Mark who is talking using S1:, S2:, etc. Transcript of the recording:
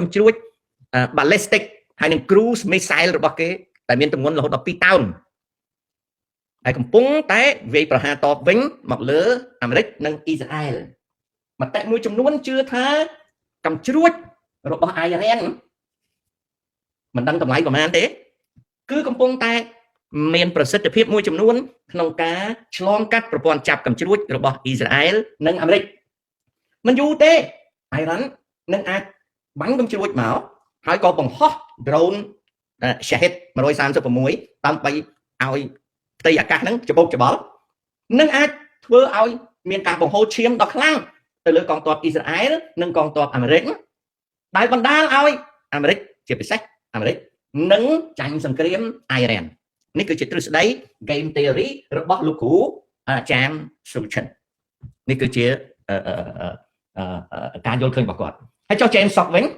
S1: កំជ្រួច ballistic ហើយនឹង cruise missile របស់គេតែមានទម្ងន់រហូតដល់2តោនហើយកំពុងតែវាយប្រហារតបវិញមកលើអាមេរិកនិងអ៊ីស្រាអែលមតិមួយចំនួនជឿថាកំជ្រួចរបស់អ៊ៃរ៉ែនមិនដឹងតម្លៃប្រហែលទេគឺកំពុងតែមានប្រសិទ្ធភាពមួយចំនួនក្នុងការឆ្លងកាត់ប្រព័ន្ធចាប់កំជ្រួចរបស់អ៊ីស្រាអែលនិងអាមេរិកមិនយូរទេអ៊ៃរ៉ាន់នឹងអាចបាញ់កំជ្រួចមកហើយក៏បង្ហោះ drone Shahed 136ដើម្បីឲ្យផ្ទៃអាកាសហ្នឹងច្បោកច្បល់នឹងអាចធ្វើឲ្យមានការបង្ហូរឈាមដ៏ខ្លាំងទៅលើកងទ័ពអ៊ីស្រាអែលនិងកងទ័ពអាមេរិកដែលបណ្ដាលឲ្យអាមេរិកជាពិសេសអាមេរិកនឹងចាញ់សង្គ្រាមអ៊ៃរ៉ាននេះគឺជាទ្រឹស្ដី game theory របស់លោកគ្រូអាចារ្យស៊ូឈិននេះគឺជាការយល់ឃើញរបស់គាត់ហើយចុះ James Sock វិញ។